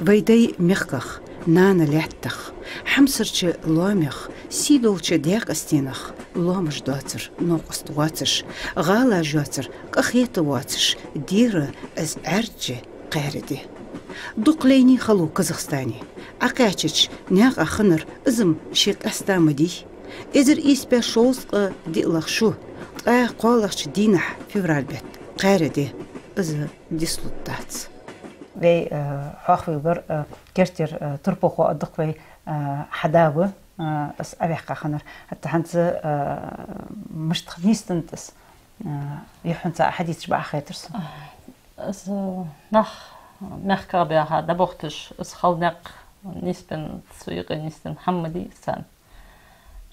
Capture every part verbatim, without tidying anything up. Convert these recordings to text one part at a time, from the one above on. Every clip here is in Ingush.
Вай даьй мехках, нана лаьттах, хьамсарча лоамех, сийдолча Даькъастенах лоамаш доацар новкъост воацаш, гӀалаш йоацар къахетам боацаш, дера из Ӏаьржа кхаьра ди. Дукха лайнай хало Казахстане. Ӏокхаьчача наькъа хиннар из-м ше къаьста ма дий. Эзар ийс бӀаь шовзткъа диълагӀа шу, ткъаь кхоалагӀча дийнахьа, февраль бетта, кхаьра ди. Из дицлургдац. Вай, э, хьоахавелабар, э, керттера, э, турпалхо а да-кх вай, э, хьа да ва, э, из Ӏоваьккха хиннар. ХӀаьта хӀанз, э, мишта нийсденнад из, э, юххьанца а хьадийцача бакъахьа хетар сона. Из, э, нах мехках баьха дӀабохийташ, из хала никъ нийсбенна, цу юкъе нийсденна хӀама ма дий из царна.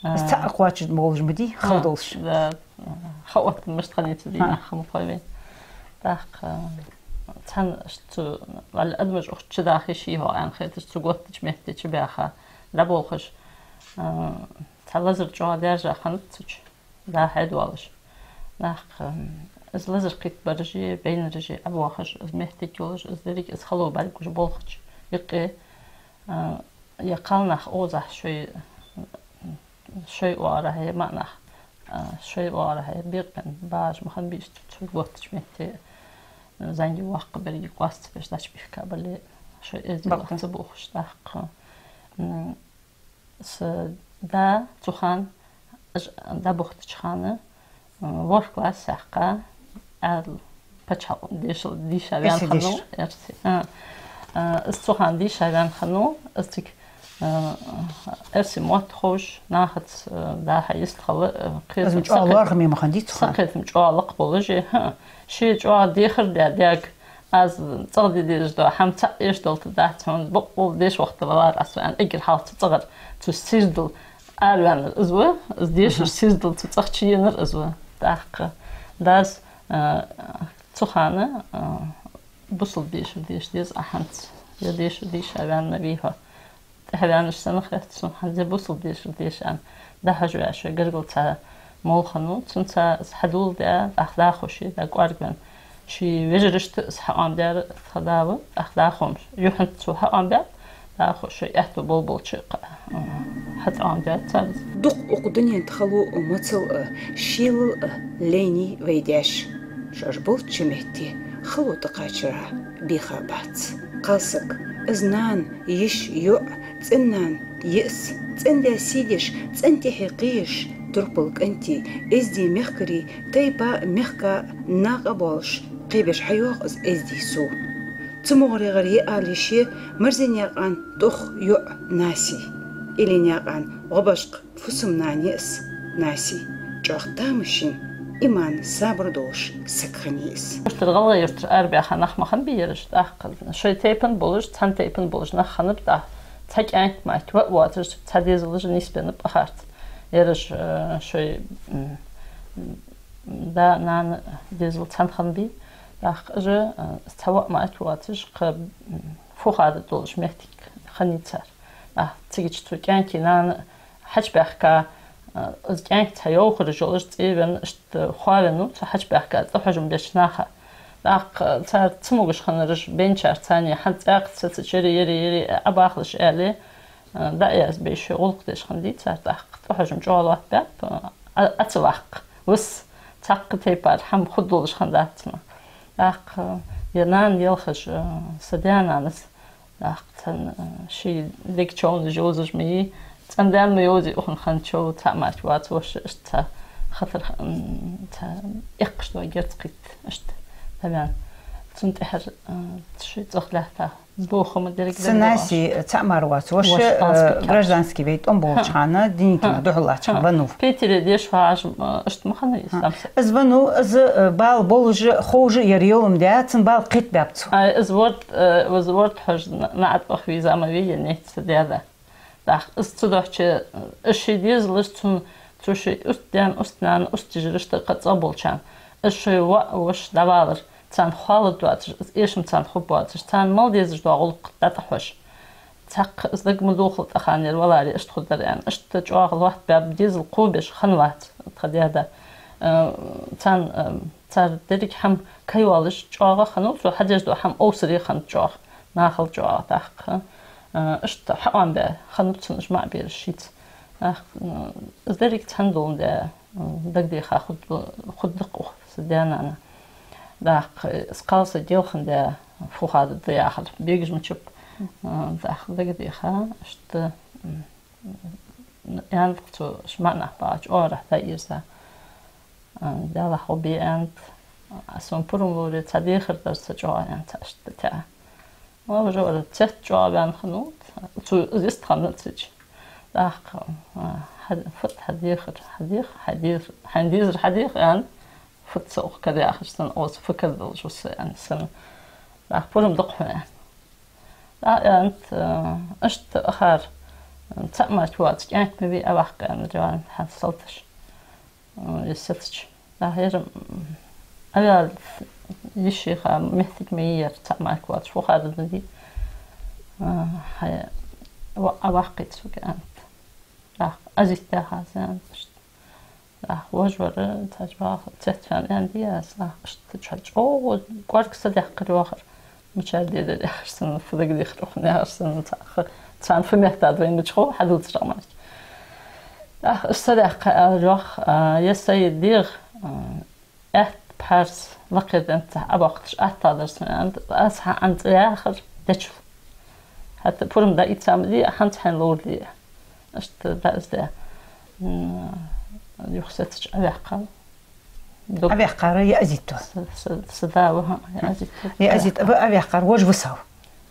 Из цхьаккха кхоачаш болаш ма дий, хала долаш. Да, хаотта мишта хиннай цу дийнахьа, ха ма хой вайна. ТӀаккха цхьан цу, валлахӀи, адамаш укх чу даха йиш йий-хьогӀ аьнна хеташ, цу готтача метте чубаьха дӀаболхаш, цхьа лазар чӀоагӀа даьржа хиннад цу чу, да хьайдоалаш. ТӀаккха из лазар кхийтта бараш а, байнараш а Ӏобоахаш, из моттиг йолаш, из деррига из хало бӀаргагуш болхача юкъе, а, е кхалнах озахь шоай, шоай оагӀорахьа, е маӀа нах, а, шоай оагӀорахьа бекъабенна багӀаш ма хиннабий уж цу, цу готтача метте, зӀамига, воккха, беррига къоастабеш, дӀачубихка бале, шоай эздел ца бохаш. ТӀаккха, м, са да цу хана, уж дӀабохийтача хана, м, ворхӀ класс яьккха, Ӏаьдала паччахьалкхен дешал дийша ваьнна хиннав, эрсий. А, а, из цу хана дийша ваьнна хиннав, из цига, а, эрсий мотт ховш, нахаца, а, да хьа йистхила, а, кхетам, из-м чӀоагӀа лоархӀаме ма хиннадий цу хана. Са кхетам чӀоагӀа лакха болаш а, хӀа, ше чӀоагӀа дехар даь даьга, аз цӀагӀа де дезаш дола хӀама цхьаккха эшадалийта дац хьона, боккъала деша вахийта валар Ӏа со, аьнна, эггара хьалха цу цӀагӀара, цу сийрдала араваьннар из ва, из дешар сийрдала цу цӀагӀа чуеннар из ва. ТӀаккха дас, а, цу хана, а, бусалба дешар деша деза Ӏа хӀанз, е дешар дийша ваьнна вий хьо. ТӀехьа ваьннараш санна хет сона, хӀанз е бусалба дешар деша аьнна, дӀахьош ваьш вай гаргара цхьа молла хиннав, цунца из хьадоладаь, тӀаккха даха ший да кӀоаргаваьнна. Ший вежарашта из хьаӀомадаьр тха да ва, тӀаккха даха хӀама, юххьанца цо хьаӀомабаьб, даха шоай аьттув болаболча кхы а, м, хьатӀаӀомадаьд цар из. Дукха укх дунен тӀа хало а, моцал а, шелал а лайнай вай даьша. Шоаш болча метте хало тӀакхачара бийха бац. Кхалсаг, из нана, йиша, йоӀ, цӀен-нана, йиӀс, цӀен-даь сий деш, цӀен тӀехье кхееш, турпала кӀантий, эздий мехкарий, тайпа а, мехка а накъа а боалаш, кхебеш хьайоагӀа из эздий сов. Цу мугӀарера йиӀале ше Марзенаькъан тӀох йоӀ Наси, Ӏиленаькъан гӀо-башха фусам-нана йиӀс Наси, чӀоагӀа тамашийна, иман, сабар долаш саг хиннай из. Юртара, ГӀалгӀай-Юртара арабаьха нах ма хиннабий ераш, тӀаккха шоай тайпан болаш, цхьан тайпан болаш нах хиннаб, тӀаккха цхьа кӀаьнк, мать, ваӀ воацаш, цхьа дезалаш нийсбеннаб Ахарца. Ераш, э, шоай, м, да, нана, дезал цхьана хиннабий, тӀаккха уж, э, цхьа ваӀ, мать воацаш, кхы, м, фухада долаш моттиг хиннай цар. ТӀаккха цигача цу кӀаьнка нана хьачубаьхка, э, из кӀаьнк цхьа йовхараш йолаш цӀавенна, иштта хоавеннав, цо хьачубаьхка, тӀахьожам беча наха. ТӀаккха цар цамогаш хиннараш бенчар царна хьан цӀаькха ца, ца чери, ери, ери, Ӏобахалаш аьле, э, дӀаязбеш шоай гӀулакх деш хиннадий цар, тӀаккха тӀахьожам чӀоагӀа лоаттабаьб, э, Ӏо-, Ӏо ца ваккха. Вис, цхьаккха тайпара хӀама хургдолаш хиннадац-м. ТӀаккха, э, е нана елхаш, э, са даь-нанас, тӀаккха цхьан, э, ший дега човнаш йовзаш ма йий, цӀен-даьна ма йовзий укхун хинна чов, цхьа, мать, вац воша, иштта цхьа хатар, м, цхьа эккхаш дола герз кхийтта, иштта дӀаваьнна. Цунна тӀехьара, э, шоай цӀагӀа лаьтта боха ма дерг. Цу Наси цхьа мара вац воша, воша, э, гражданский вай тӀом болча хана, Деникина духьаллача хана веннав. Питере деша вагӀаш, э, иштта ма хиннавий из? Из веннав, из, э, бала болаш а, ховш а яр йолам даь, цун бала кхийтта баьб цо. Ай, из ворд, э, из ворд хьожа на-, наӀарга вийза ма вий, е нехьца даьда. ТӀаккха из ца дохьача, э, ший дезалаш цунна, цу ший уст-даьна, уст-нана, уст-йижарашта, кхы цӀагӀа болчарна, из шоай воӀ, воша дӀавалар, царна хоалургдоацаш, из эшам царна хургбоацаш, царна мел дезаш дола гӀулакх дӀатӀахьош. Цхьаккха из дага ма дохал тӀаханера валаре, иштта хургдар аьнна, иштта чӀоагӀа лоаттабаьб, дезал кхобеш хиннавац тха даь-да. Э, царна, э, цар деррига хӀама кхайоалаш чӀоагӀа хиннав, цо хьадеш дола хӀама овсаре хиннад чӀоагӀа. нахал чӀоагӀа тӀаккха. Э, иштта хьаӀомабаь хиннаб цунна уж маӀа бераш шийца. ТӀаккха, э, из деррига цхьана доландаь, э, дагадеха хургда, хургда-кх укх са даь-нана. ТӀаккха, э, из кхалсаг делхандаь фу хадад яхар бегаш ма чуб. Э, тӀаккха дагадеха, иштта, м, аьннад-кх цо, уж маӀа нах багӀача оагӀорахьа дӀаийрза. А, Даьлах гӀо бе, аьннад, а, сона пурам лоре, цхьа дехар дар са чӀоагӀа, аьннад, цхьа иштта тӀа. Ма, уже вара цецваьнна чӀоагӀа ваьнна хиннав, цо из йистхинна цига. ТӀаккха, а, хьа-, фуд хьа дехар, хьа деха, хьа дезар, хьайна дезар хьадеха, аьнна, фуд со укх кара яхаш санна, оаха фу кара долаш ва со, аьнна, санна. ТӀаккха пурам да-кх хьона, аьнна. ТӀаккха аьннад, э, иштта акхар, э, цхьа мара воаца кӀаьнк ма вий, Ӏоваккха, аьннад, вай хьа салташа, э, из сецача. ТӀаккха ер, м, Ӏоваьлча йиш йиха моттиг ма йий ер, цхьа мара воацаш фу хадад ма дий. Э, хьай, ва-, Ӏоваккхийта сога, аьннад. ТӀаккха аз йиттаьха аз, аьннад, иштта. ТӀаккха вож вар, цхьа чӀоагӀа цецваьнна, аьннадий аз, тӀаккха иштта чӀоагӀа кӀоарга садаьккхар йоахар. Мичара дийрар яхаш санна, фу дагадехар укхунна яхаш санна, цхьа-, царна фу меттад вайнача хов, хьадувцар-кх маьждиге. ТӀаккха уж садаьккха аьлар йоах, а, ер сай дегӀа, а, аьтта пхьарс лакхера денз цхьа Ӏобоаккхаш аттагӀа дар сона, аьннад, аз хьа ӀанцӀа яхар дечул. ХӀаьта пурам дӀаийца ма дий, хӀанз хьайна ловр дий. Иштта дӀа из даь. М, юха сецача Ӏоваьккхав. Дог- Ӏоваьккхар Яазит ва? Са, са, са да ва, хӀа, Яазит. Яазит ва Ӏоваьккхар, вож висав?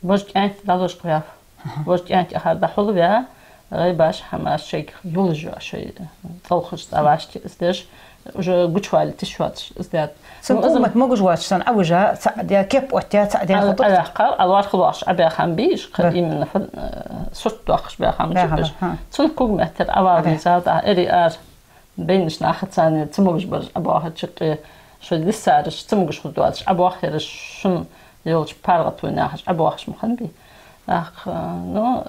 Вож кӀаьнк дӀалуш кхоьв. Аха. Вож кӀаьнк акхар дӀахьулваь, гӀайбаш, хӀамаш шоайга йолаш йола, шоай тӀалхаш, цӀаваш из деш, уже гучавала тиша воацаш из даьд. Цун, ну, из къувмат могаш воацаш санна, Ӏовижа, цхьа а даь, кеп оттаяь, цхьа а даь, Ӏо-, хӀу дукха? Ӏоваьккхав, ӀолоархӀа лоархӀаш Ӏобаь хӀама бий уж, кхы, да, именно фу-, э, сурт доаккхаш баь хӀама, баь хӀама чубеш. Ха. Цун куг меттера Ӏовала, Ӏоваьлла, везав, тӀаккха эрий ара. Байнаш нах царна ца могаш бараш Ӏобоахача юкъе, шоай диссараш ца могаш хургдоацаш Ӏобоахараш, шун йолча паргӀато яхаш Ӏобоахаш ма хиннабий. ТӀаккха, ну,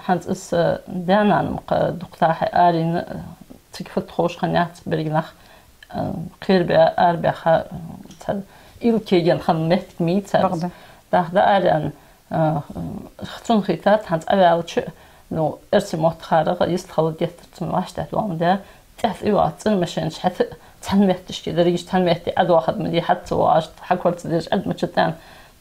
хӀанз из са даь-нана-м кхы дукха тахьа арайийна, цига фуд ховш хиннаяц берригаш нах, э, кхерабаь, арабаьха, э, цхьа уйла кегийна хинна моттиг ма йий цар из. Бакъда. ТӀаккха дӀаараяьнна, а, цунна хийтад, хӀанз Ӏоваьлча, ну, эрсий моттигерча йистхила геттара цунна вӀаштӀехьа доагӀа ма даь, тӀехьа тӀайоагӀа цӀена машенаш хӀаьта а цхьан метташка, дерригаш цхьан метте Ӏодоахаргда ма дий, хьа ца воагӀаш, хьа кор ца деш Ӏадмача тӀан.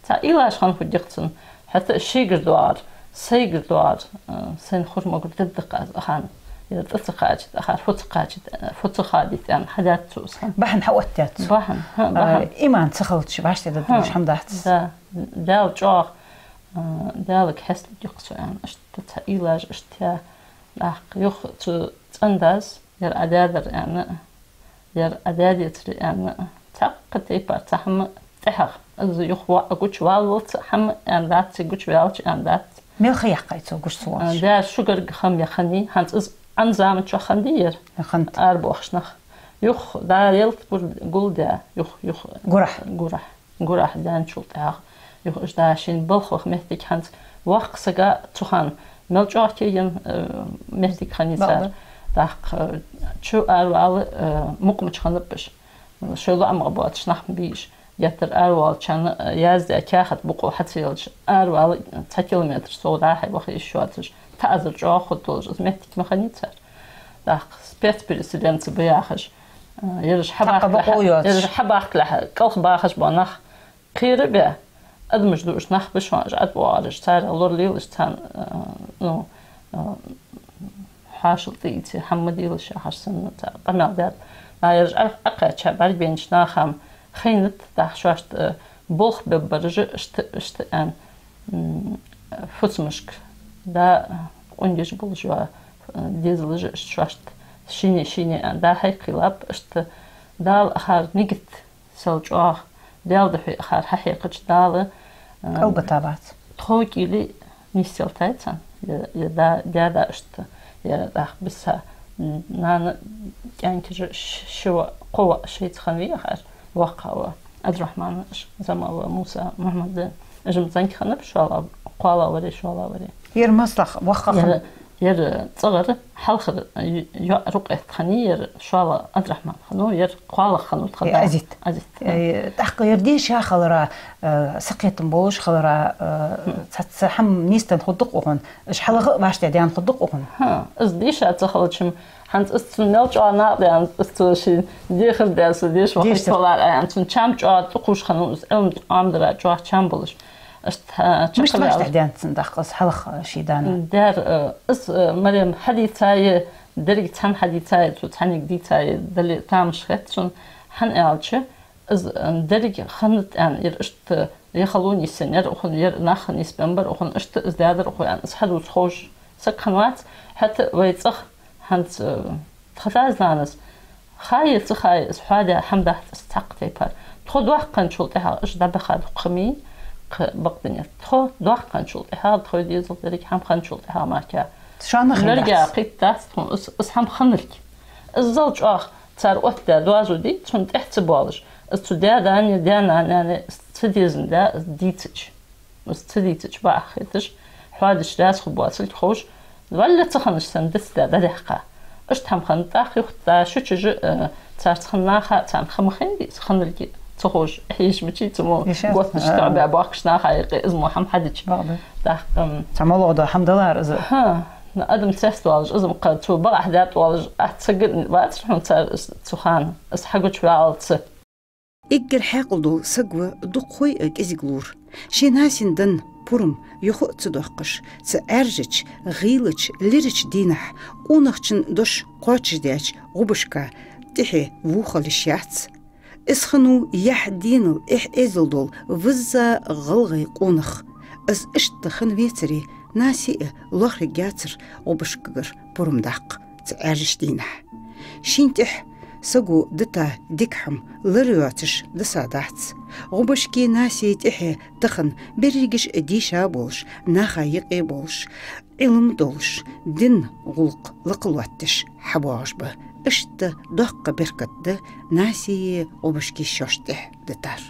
Цхьа уйлаш хинна хургья-кх цунна, хӀаьта а шийгара доагӀар, сайгара доагӀар, а, сайна хургмагар дергда-кх аз, ахан, ер тӀа ца кхачийта, акхар фу ца кхачийта, фу ца хадийта аьнна, хьадаьд цо из хӀама. Бахьан хьаоттадаьд цо. Бахьан, хӀа, а, бахьан. Иман ца хилча, вӀаштӀехьа дергдолаш хӀама дац. Да. Даьла чӀоагӀа, а, Даьлага хьесталургья-кх со, аьнна, иштта цхьа уйлаш иштта яь. ТӀаккха юха цу цӀен-дас, ер Ӏа даьдар аьнна, ер Ӏа даь децаре аьнна, цхьаккха тайпара цхьа хӀама тӀехьагӀа. Из юха воӀ гучаваллалца хӀама аьнна дац, гучаваьлча аьнна дац. Мел ха яьккхай цо гуча ца воалаш? А, даь шугарг хӀама яь хиннай, хӀанз из Ӏан заман чухь хиннадий ер? Хиннад. Арабоахаш нах. Юха дӀа ялат гур-, гулдаь, юха, юха. Гурахь. Гурахь. Гурахь даьнначул тӀехьагӀа, юха уж дӀа шийна балхах моттиг хӀанз воккхача сага цу хана мел чӀоагӀа кегий, э, моттиг хиннай цар. Бакъда. ТӀаккха, э, чу аравала, э, мукъамаш хиннаб уж. Шоай лоӀамагӀа боацаш нах ма бий уж. Геттара аравоалачарна, э, яздаь каьхат букъо хьа ца елча, аравала цхьа километр совгӀа дӀа-хьа ваха йиш йоацаш, таӀазар чӀоагӀа хургдолаш из моттиг ма хиннай цар. ТӀаккха спецпереселенцы ба яхаш, э, ераш хьабахкалехьа, ераш хьабахкалехьа кӀалха бахаш бола нах, кхера а баь, адамаш дуаш нах ба шоана уж ӀодоагӀараш, царех лоралелаш царна, э, ну, э, хьоашал тӀаийце, хӀама ма делаш яхаш санна цар къамаьл даьд. ТӀаккха ераш Ӏо-, Ӏокхаьча бӀаргабайнача наха-м хайнад, тӀаккха шоашта, э, болх бергбараш иштта, иштта аьнна, м, фусамашка, да, къонгаш болаш йола, э, дезалаш иштта шоашта шийна, шийна аьнна, да, хьакхийлаб, иштта Дала акхар нигат сел чӀоагӀа, Даьла духьа акхар хьахьекхача Дала, э, кӀалбита бац. Тхов кӀийле нийсъелтай царна, е, е да, даь-да иштта, е тӀаккха биса, м, нана кӀаьнкаш ш-, ши воӀ, кхо воӀ шайца хиннавий акхар, воккхагӀа ва Ӏабдрахьман, ш-, зӀамагӀа ва Муса, Мухьмад-Зайн. Уж-м зӀамига хиннаб, шоллагӀа, кхоалагӀа варе, шоллагӀа варе. Ер массанахьа воккхагӀа хиннад. Ер Ер цӀагӀара хьалхара йоӀ Рукъет хиннай, ер шоллагӀа Ӏабдрахьман хиннав, ер кхоалагӀа хиннав тха да. Азиз. Азиз. Э, тӀаккха ер деша хилара, э, сакхетам болаш хилара, э, цхьацца хӀама нийсденна хургда-кх укхун, уж хьалха а вӀаштӀехьдаьнна хургда-кх укхун. ХӀа, из деша ца хилча-м, хӀанз из цун мел чӀоагӀа накъадаьннад, из цо ший дехар даь, со деша вахийта валар а, цун чам чӀоагӀа цӀукхувш хиннав, из Ӏилма Ӏомадара чӀоагӀа чам болаш. Иштта, а, мишта чакхваьлча вӀаштӀехьдаьннад цун тӀаккха из хьалха ший даьна? Дера, э, из, э, Марем хьадийцай, деррига цхьана хьадийцай, цо цхьаннега дийцай, дале а тамаш хет сона, хӀана аьлча, из, э, деррига хиннад аьнна, ер иштта е халонийсен, ер укхун, ер нах нийсбенна бар укхун, иштта из даьдар укхо аьнна, из хьадувца ховш саг хиннавац, хӀаьта а вай цӀагӀа хӀанз, э, тха дас-нанас, хай е ца хай, из хьоадаь хӀама дац из цхьаккха тайпара. Тхо доккха хинначул тӀехьагӀа, уж дӀабаха дукха хӀама, кхы бакъдинет. Тхо доккха хинначул тӀехьагӀа, тхоай дезал деррига хӀама хинначул тӀехьагӀа мара кхы. Шоана хиннадац. Лерга кхийтта дац тхона из, из хӀама хинналга. Иззал чӀоагӀа цар оттадаь доазув дий, цунна тӀехьа ца боалаш. Из цу даь-даьна, даь-нана, из ца дезаш да, из дийцача. Из ца дийцача бакъахьа хеташ, хьоадича раьза хургбоацилга ховш, валлалца хиннаш санна дицдаь дӀадаьккха. Иштта хӀама хиннад тӀаккха юха, тӀаккха шуча жи, э, царца хинна наха, царна хӀама хиннадий, из хинналга ца ховш, хьийша мичай цу мо, иштта, готташ, а, тоӀабаь бохкаш наха юкъе, из мо хӀама хьадича. Бакъда. ТӀаккха, м, цхьа моллагӀа дола хӀама далар из. ХӀа, адам цецдоалаш, из мо кхы цо бакъахьа даьтта воалаш, атта саг вацар хьона цар из цу хана, из хьагучаваллалца. Эггара хьаькъал дола саг ва дукха хой а кӀезиглора. Ший Насин даьна пурам юха а ца доаккхаш, цу Ӏаьржача, гӀийлача, лирача дийнахьа, къонахчун дош кхоачашдаьча гӀубашка тӀехье вухалуш яц. Из хиннав яхь денал эхь-эздел дола визза гӀалгӀай къонах. Из иштта хинна вецаре, Насе а лоархӀаргьяцар гӀубашкагара пурам даккха цу Ӏаьржача дийнахьа. Шийна тӀехьа саго дита дика хӀама лар йоацаш дисадац. ГӀубашке Насеи тӀехье тахан берригаш а дийша болаш, наха юкъе болаш, Ӏилма долаш, дина гӀулакх лакха лоаттадеш хьабоагӀаш ба. Иштта доккха беркат да Насеи гӀубашкеи шоашта тӀехьа дитар.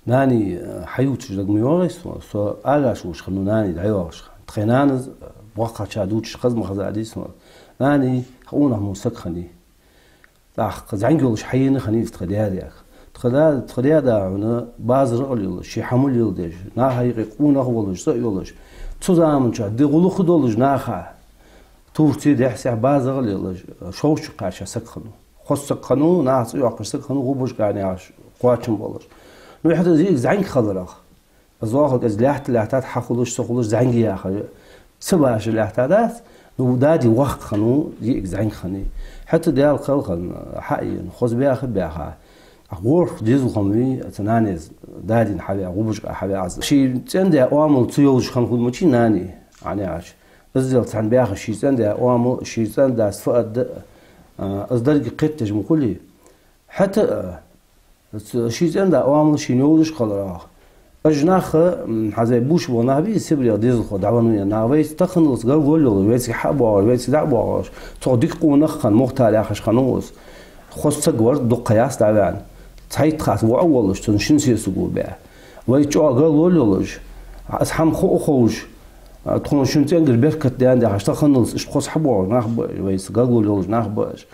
Нани, э, хьаювцаш дагайоагӀий сона, со аргӀаш волаш хиннав нани дӀайоагӀаш хана. Тхоай нанас, э, боккхагӀчар дувцаш хаза ма хезадий сона. Нани, хьа къонах мо саг хиннай. ТӀаккха зӀамига йолаш хьаена хиннай из тха даь-даьга. Тха да-, тха даь-да хьона базар а лелаш, ший хӀама а леладеш, наха юкъе къонах волаш, цӀа а йолаш. Цу заман чухь ди гӀулакх долаш наха, Турце дехьа-сехьа базар а лелаш, шовзткъа чу кхаьча саг хиннав. Хоза саг хиннав, наха цӀи йоаккхаш саг хиннав, гӀубашкараш кхоачам болаш. Ну, хӀаьта из йиӀиг зӀамига хиларах. Из оаха кӀезига лаьтта-лаьттад, хьахулаш, ца хулаш, зӀамига яхар. Ца башха лаьттадац, ну, дади воккха хиннав, йиӀиг зӀамига хиннай. ХӀаьта Даьла кхел хинна, хьаена, хоза баьха а баьха. ГӀорх дезалхо ма вий, цу нанас дадийна хьаваь, гӀубашка хьаваь аз. Ший цӀен-даь оамал ца йолаш хинна хургмачий нани, Ӏаьнаш. Иззал цхьана баьха ший цӀен-даь оамал, ший цӀен-дас фу аргда, а, из деррига кхетадеш ма хулий. ХӀаьта а, ц-, ший цӀен-да оамал шийна йолаш хиларах. Уж нах, м, хӀанз вай бувш бола нах бий, Сибрех дезалхо дӀавенна нах, вайца таханалца гаргало йолаш, вайцига хьа а боагӀаш, вайцига дӀа а боагӀаш, цох дика къонах хинна, Мухтар яхаш хиннав из. Хоза саг вар, дукха ха яц дӀаваьнна. Цхьайтта хас воӀ а волаш, цун шин сесаго баь. Вайца чӀоагӀа гаргало йолаш, из хӀама хов а ховш, а, тхона шун цӀенгара беркат даьнна дехаш, таханалца иштта хоза хьабоагӀаш нах ба уж, вайца гаргало йолаш нах ба уж.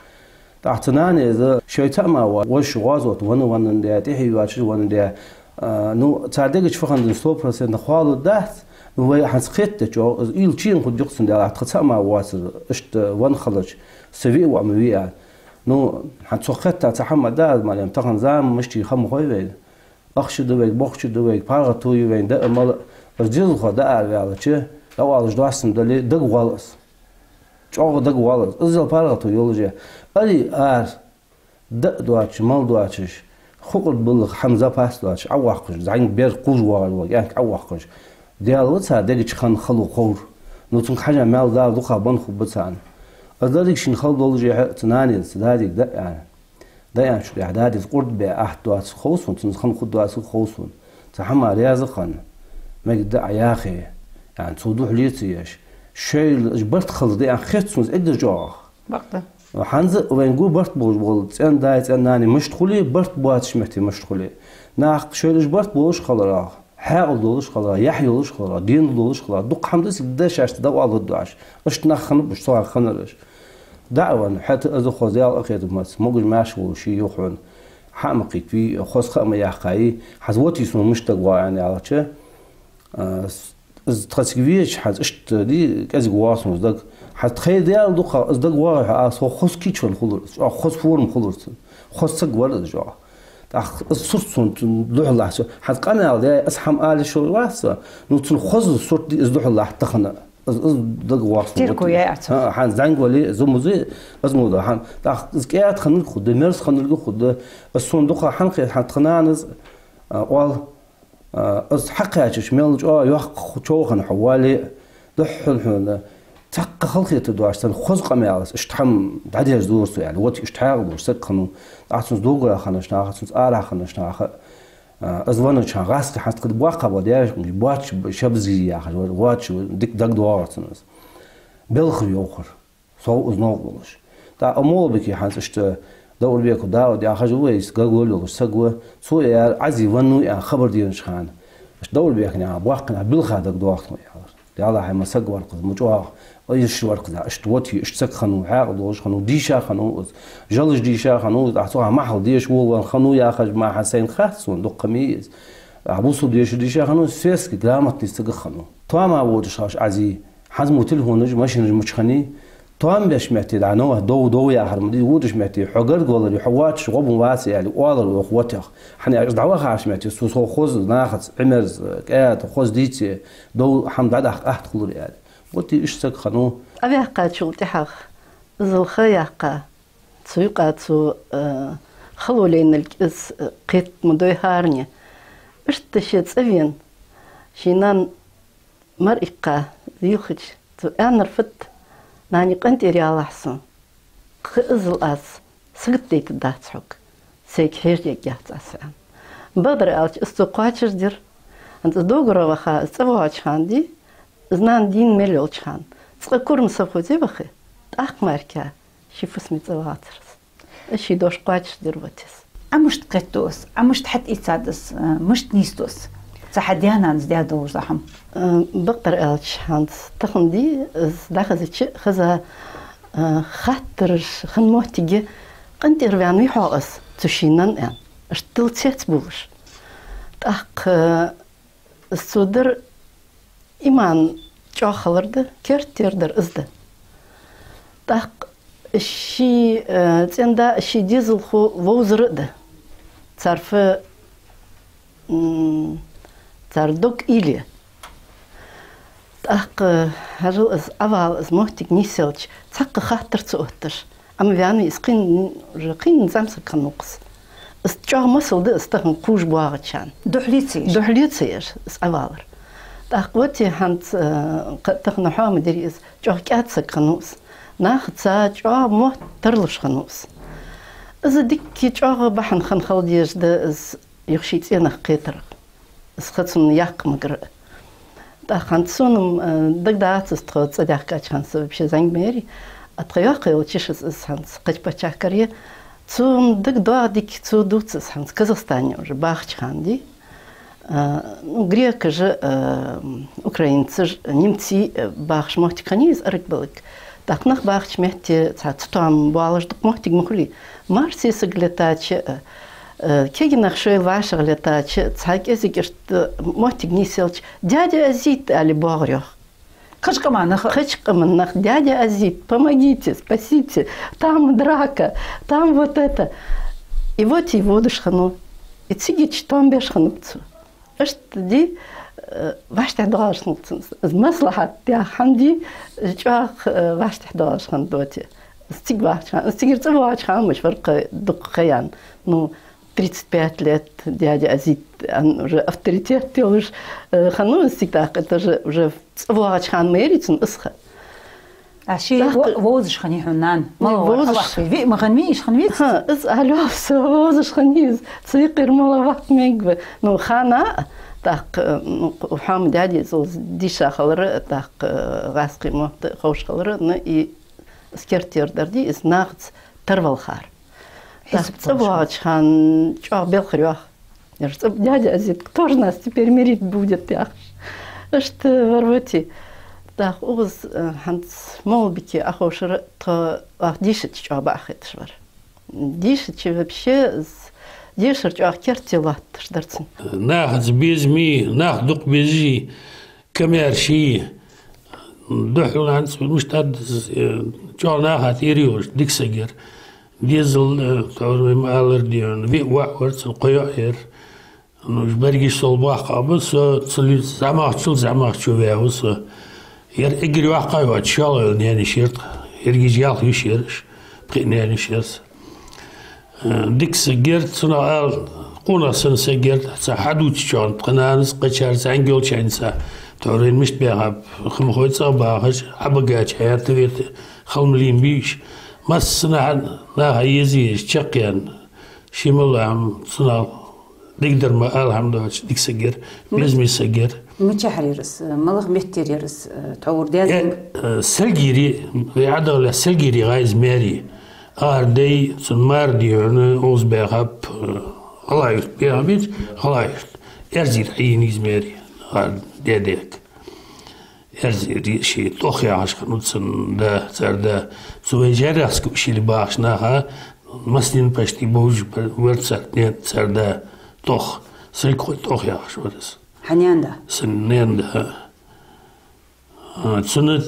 ТӀаккха цу нанас шоай цаӀ ма вац, вож гӀазота венна-венна даь, тӀехье йоацаш венна даь. А, ну, цар дега чу фу хиннад сто процентов хоалургдац, ну, вай хӀанз кхетадечох, из уйла чу ян хургда-кх цун, Даьллахь, тха цаӀ ма вацар, иштта венна хилча, са виъ воӀ ма вий аьнна. Ну, хӀанз цох кхетта цхьа хӀама да, Марем, тахан зама мишта я ха ма хой вайна. Ахча да вайга, бохча да вайга, паргӀато я вайна даа-мала. Из дезалхо дӀаараваьлча, дӀаоалаш доастам дале, дагавоал из. ЧӀоагӀа дагавоал из. Иззал паргӀато йолаш я. Ари ара, даа доацаш, мала доацаш, хукъург баллах хӀама запас доацаш, Ӏовоаккхаш, зӀамига бер кхувш воагӀаш вола кӀаьнк Ӏовоаккхаш. Даьла ва цар дега чу хинна хало ховр. Ну, цунга хьежа маьл Дала дукха бенна хургба царна. Из деррига шийна хала долаш я хьа цу нанас, цу дадига даа аьнна. ДӀааьнначул тӀехьа дадас къурд бе атта доацилга хов сона, цунца хинна хургдоацилга хов сона. Цу хӀамах раьза хинна, мегаргда Ӏа яхе, аьнна, цо духьале ца еш. Шоайла уж барт хилар да аьнна хет сона из эггара чӀоагӀагӀа. Бакъда. ХӀанз а вайна гу барт болаш бола цӀен-даьй, цӀен-нанай мишта хуле, барт боацача метте мишта хуле. Нах шоайла уж барт болаш хиларах, хьаькъал долаш хиларах, яхь йолаш хиларах, денал долаш хиларах, дукха хӀама да цига дешашта дӀаоаларгдоацаш. Иштта нах хиннаб уж, цу хана хиннараш. ДӀа а венна, хӀаьта из хоза ял а кхетаб маца, могаш-маьрша волаш ший йоах хьона. Хьа а ма кхийтта вий, хоза ха а ма яьккхай, хӀанз вот из сона мишта дагавоагӀа аьнна аьлча, а, с-, из тха цига везача, хӀанз иштта ди, кӀезига воагӀа сона из дага. ХӀанз тхоай Даьла дукхагӀа из дагавоагӀий хьо, а, со хоза кийчвенна хулар из, чӀоагӀа хоза форма хулар цун. Хоза саг вар из чӀоагӀа. ТӀаккха из сурт сона духьаллахь со. ХӀанз къамаьл даь, из хӀама ала йиш йолаш вац со. Ну, цун хоза сурт ди из духьаллахь тахан. Из, из дагавоагӀа сона. Терко вот яй аьнна. ХӀа, хӀанз зӀамига вале, зӀамига ва из, из мо да хӀама. ТӀаккха из кӀаьда хиннарг хургда, мерза хиннарг хургда. Из сона дукха хӀана хет, хӀанз тха нанас, а, оал, а, из хьакхаьчача, мел чӀоагӀа йоккха човхана хьо вале а, духхьал хьона цхьаккха халахетаргдоацаш санна хоза къамаьл, иштта хӀама дӀадерзадора цо аьнна. Вот иштта хьаькъал долаш саг хиннав, тӀаккха цунца доагора хиннача наха, цунца арахьа хиннача наха, а, из веннача хана гӀазкхий хӀанз тха боккхагӀбола даьшкахой, боацаш ба шабзий яхаш, боацаш ба, дика дагадоагӀар цунна из. Белхар йоахар. Сов из новкъа волаш. ТӀаккха Амолбике хӀанз иштта Даурбеков Дауд яхаш ва, из гаглолаш йолаш саг ва. Цо аьлар, Ӏаьзий веннав аьнна хабар денача хана, иштта Даурбекнаха, боккхийнаха билха дагадоагӀа тхона, аьлар. Даьллахьа, ма саг вар-кх из, ма чӀоагӀа, а, йиш вар-кх из, иштта вот из, иштта саг хиннав, хьаькъал долаш хиннав, дийша хиннав из, жалаш дийша хиннав из, а, цу хана махьал деша волавенна хиннав яхаш ма хьа сайна хац сона, дукха ма йий из. А, бусалба дешар дийша хиннав, светски грамотни саг хиннав. Тоам водаш хилча Ӏаьзий, хӀанз мо телефонаш, машинаш мича хиннай, тоам беш метте, дӀа, ну, дов, дов яхар ма дий, водаш метте, хьо гарга валаре, хьо воацаш гӀо бу вац аьле, оалар йоах вотех. ХӀана аьлча из дӀавахача метте, цо, цо хоза нахаца, Ӏимерза, кӀаьда, хоза дийце, дов хӀама дӀадаккха атта хулар аьле. Вот из иштта саг хиннав. Ӏоваьккхачул тӀехьагӀа, иззал ха яьккха, цу юкъа цо, э, хало лайнилга из, э, кхетам ма дой хӀаране. Иштта ше цӀавена, ший нана мара иккха йилхача, цо аьннар фуд: «Нани, къинтӀера ялахь сона. Кхы иззал аз саготдайтаргдац хьога. Сайга хьежаргьяц аз», — аьнна. Бакъдар аьлча, из цо кхоачашдир. ХӀанз из доагора ваха, из цӀавоагӀача хана ди, из нана дийна мел йолча хана, цкъа кура ма совхозе вахе, тӀаккха мара ший фусаме цӀавахацар из. Из ший дош кхоачашдир вот из. Ӏа мишта кхетаду из, Ӏа мишта хьатӀаийцад из, э, мишта нийсду из? Цу хьа даь-нанас даь долаш дола хӀама. Э, бакъдар аьлча, хӀанз тахан ди из дӀахазача хеза, э, хаттараш хинна моттиг я: «КъинтӀера ваьннавий хьогӀ из цу ший наьна?» — аьнна. Иштта дила цецбувлаш. ТӀаккха, э, из цо дар иман чӀоагӀа хилар да, керттера дар из да. ТӀаккха ший, э, цӀен-да, ший дезалхо вовзар а да. Цар фу, м, цар дог уйла я. ТӀаккха, хьажал, из Ӏовала, из моттиг нийсъелча, цхьаккха хаттар ца отташ. Ӏа ма ваьннавий из, кхы, уже кхы зӀамсаг хиннав-кх из. Из чӀоагӀа масал да из тахан кхувш боагӀачарна. Духьале ца еш. Духьале ца еш из Ӏовалар. ТӀаккха вот из хӀанз, э, кхы тахан хьоа ма дий из, чӀоагӀа кӀаьда саг хиннав из. Нахаца чӀоагӀа мотт тарлуш хиннав из. Из дикка чӀоагӀа бахьан хинна хила дезаш да из юха ший цӀенах кхетарах. Из ха цунна яккха магар а. ТӀаккха хӀанз сона-м, э, дагадоагӀац из тхо цӀадаьхкача хана, со вообще зӀамига ма ярий, а тха йоккха йолча йишас из хӀанз кхыча паччахьалкхе я. Цун дагадоагӀа дика, цо дувц из хӀанз Казахстане уже бахача хана ди. Э, ну, грекаш а, э, украинцаш а, немций а бахаш моттиг хиннай из Арагбалаг. ТӀаккха нах бахача метте цхьа цатоам боалаш дукха моттиг ма хулий. Марсе саг летача а, э, кегий нах шоайла вӀашагӀлетача, цхьа кӀезига иштта моттиг нийсъелча, «Дядя Азит», — аьле боагӀар йоах. Кхыча къаман нах. Кхыча къаман нах: «Дядя Азит, помогите, спасите, там драка, там вот это». И вот из водаш хиннав. И цига чу тоам беш хиннаб цо. Иштта ди, э, вӀаштӀехьдоалаш хиннад цунна из. Из маслахьат яха хӀама ди, чӀоагӀа, э, вӀаштӀехьдоалаш хиннад вот из. Из цига вахача хана, из цигара цӀавоагӀача хана мишта вар-кх дукха ха яьнна. Ну, тридцать пять лет дядя Азит, ан-, уже авторитет йолаш, э, хиннав из цига, тӀаккха это же уже цӀавоагӀача хана ма ярий цунна из ха. А ше тӀаккха во-, вовзаш хиннай хьона нана? Мала вар, вовзаш. Аллахь ве, виъ ма хиннавий, йиш хиннавий? ХӀа, из аьлар йоах со, вовзаш хиннай из. Цу юкъера мала ваккха мегаргва. Ну, хана, тӀаккха, ну, хьоа ма дий из, из дийша хилар, тӀаккха, гӀазкхий мотт ховш хилар, ну, и Из керттера дар дий, из нахаца тарвалхар. Хьисап ТӀаккха цӀа боагӀача хана чӀоагӀа белхар йоах. Ер цӀа, дядя Азит, кто же нас теперь мирить будет, яхаш. Иштта вар вати. ТӀаккха укхаза, э, хӀанз Молбике Ӏоховшар тхо, оаха дийшача чӀоагӀа бакъахьа хеташ вар. Дийшача вообще дешар чӀоагӀа керте латташ дар цун. Нахаца безаме, нах дукха безий, камаьрший, духьал хӀанз мишта да, э, чӀоагӀа наха тӀера йолаш дика саг яр. Дезал, э, тхьовра вай ма аллара, дий хьона, виъ воӀ вар цун, кхо йоӀ яр. Ну, уж берригаш сол боккхагӀа ба, со цул зӀамагӀчул зӀамагӀчо ваь ва со. Ер эггара йоккхагӀа йоацаш шоллагӀа йола наьна йиша яр тха. Еррига ялх йиша яр уж, пхиъ наьна йиша яр са. Э, дика саг яр, цунах ала, къонах санна саг яр, цхьа хьадувцачоа тха нанас, кхычар, зӀамига йолча хана, тхьовра вайна мишта баьхаб, ха ма хой, цӀагӀа бахаш, Ӏобагача хьаятта вета, халмалийна бий уж. Массанахьа наха еза езаш, чакхъяьнна, ший мел лаьм цунах дикадар ма ала хӀама доацаш, дика саг яр, безаме саг яр. Мичахьара яр из, малагӀа меттера яр из, тхьовра даьд? Э, э, Салгире, вай Ӏодахале Салгире гӀа из маьре. Ара дай, цун мар, дий хьона, укхаза баьхаб, э, ГӀалгӀай-Юрта баьхаб из, ГӀалгӀай-Юрта. Эрзийра хьаена из маьре, ара даь-даьга. Эрзийра ший ТӀох яхаш хиннав цун да, цар да. Цу вай Жаряхьское ущелье бахача наха массанена почти бовзаш вар цар, не, цар да ТӀох. Салгхой ТӀох яхаш вар из. Хьа наьна да? Са наьна да, хӀа. А, цун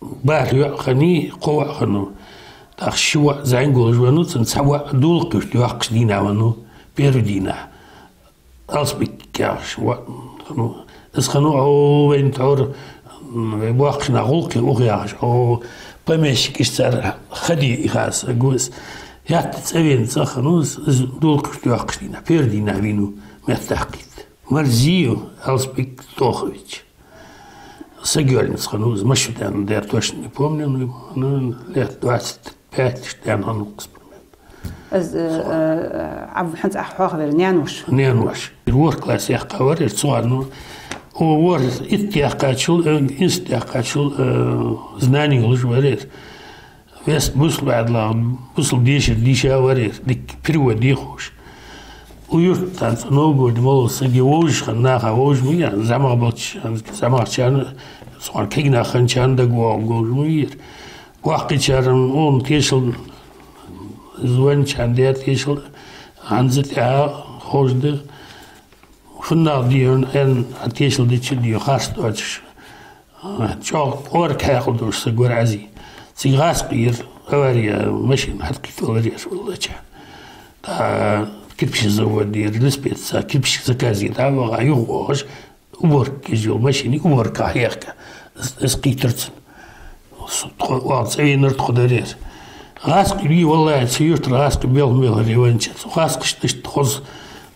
бархӀ йоӀ хиннай, кхо воӀ хиннав. ТӀаккха ши воӀ зӀамига волаш веннав, цун цхьа воӀ Долакха-Юрта йоккхача дийнахьа веннав, первый дийнахьа. Алсбик яхаш воӀ хиннав. Из хиннав, о, вайна тхьовра, м, вай боккхийча наха гӀулакх я укхо яхаш, о, помещикаш цар ха де ихар саг ва из. Хетта цӀавена цӀагӀа хиннав из, из Долакха-Юрта йоккхача дийнахьа, первый дийнахьа вийнав, меттах кхийтта. Марзиев Алсбик Тохович. Саг йоарнис хиннав из, масса шу даьннад, я точно не помню, ну, ну, лет двадцать пять, иштта даьнна хиннав укхаза примерно. Из, э, э, Ӏа хӀанз Ӏа хьоахаваьр наьна-воша? Наьна-воша. ВорхӀ класс яьккха вар ер, цу хана, о, ворхӀ, итт яьккхачул, э, институт яьккхачул, э, знани йолаш вар ер. Вест бусалба Ӏаьдала, бусалба дешар дийша вар ер, дика перевод де ховш. Укх юрта цхьан цӀа новгородни мел вола саг вовзаш хинна, наха вовзаш ма вий, зӀамагӀа болча, зӀамагӀчарна, цхьан кегий нах хинначарна дагавоагӀаргволаш ма вий ер. Боккхийчар-м укхун тешал, из венначарна даь тешал, хӀанз а тӀехьа ховш да. ФуннагӀа, дий хьона, аьнна, тешал деча, дий хьона, харц доацаш. А, чӀоагӀа кӀоарга хьаькъал долаш саг вар Ӏаьзий. Цига гӀазкхий яр, авария, машина хьалкхийттавалар ер, валлача. ТӀаккха кирпичный завод яр, леспецаца кирпич заказе дӀаваха, юхавоагӀаш, уборка еш йола машина уборка хьехка. Из, из кхийттар цунна. Тхо, оаха цӀавенар тхо дар ер. ГӀазкхий вий, валлахӀи, цу юртара гӀазкхий белха-мелхара веннача. Цу гӀазкхашта иштта хоза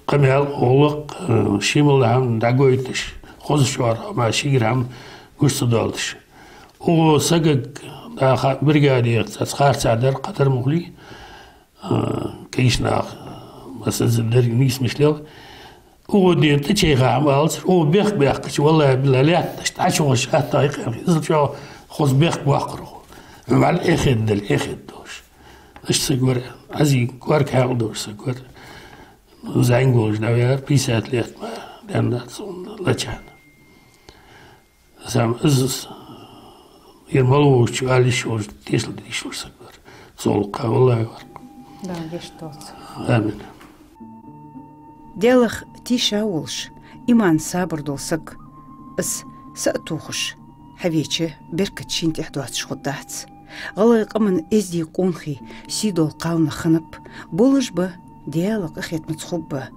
къамаьл, гӀулакх, э, ший мел дола хӀама дӀагойташ, хоза шоара хӀама, шийгара хӀама гуш ца доалаш. Укх сагага дӀаха бригаде яхац, аз харцахьа дар, кхыдар ма хулий, э, кагийча наха, э, масаза дерриг нийсмаш лел. Укх дийнахьа тӀачайха хӀама алацар, укх бехк баьккхача, валлахӀи-биллахӀи, лаьтташ, тӀачугӀаш атта айкъа, иззал чӀоагӀа хоза бехк боаккхар укхо. ВаллахӀи, эхед дала, эхед долаш. Иштта саг вар, Ӏаьзий, кӀоарга хьаькъал долаш саг вар. ЗӀамига волаш дӀаваьлар, пятьдесят лет ма даьннадац цунна лачхьана. Сам из, ер мел вовзачо ала йиш йолаш, тешал де йиш йолаш саг вар. Цул кхы, валлахӀи, вар. Дала гешт долда цунна. Амин. Даьлах тийша волаш, иман, сабар дола саг. Из са а тохаш, хьавеча, беркат шийна тӀехьа доацаш хургдац. ГӀалгӀай къаман эздий, къонахий, сий дола кхалнах хиннаб, болаш ба, Даьла къахетамца хургба.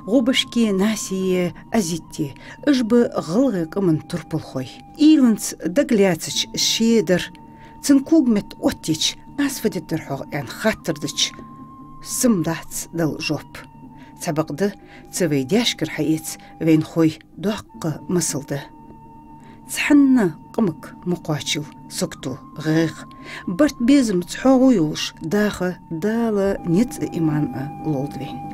ГӀобашке Насие, Азите, уж ба гӀалгӀай къаман турпалхой. Уйланца дагалаьцача ше дар, цун когаметта оттаеча, аз фу дергдар хьогӀ аьнна хаттар дича, са-м дац дала жоп. Цхьабакъда, цу вай даьшкара хьаэца вайна хой доккха масал да. Цхьанне къамага ма кхоачийла сагото гӀайгӀа. Барт-безамца хьогӀ йолаш даха Дала низ а, иман а лолда вайна.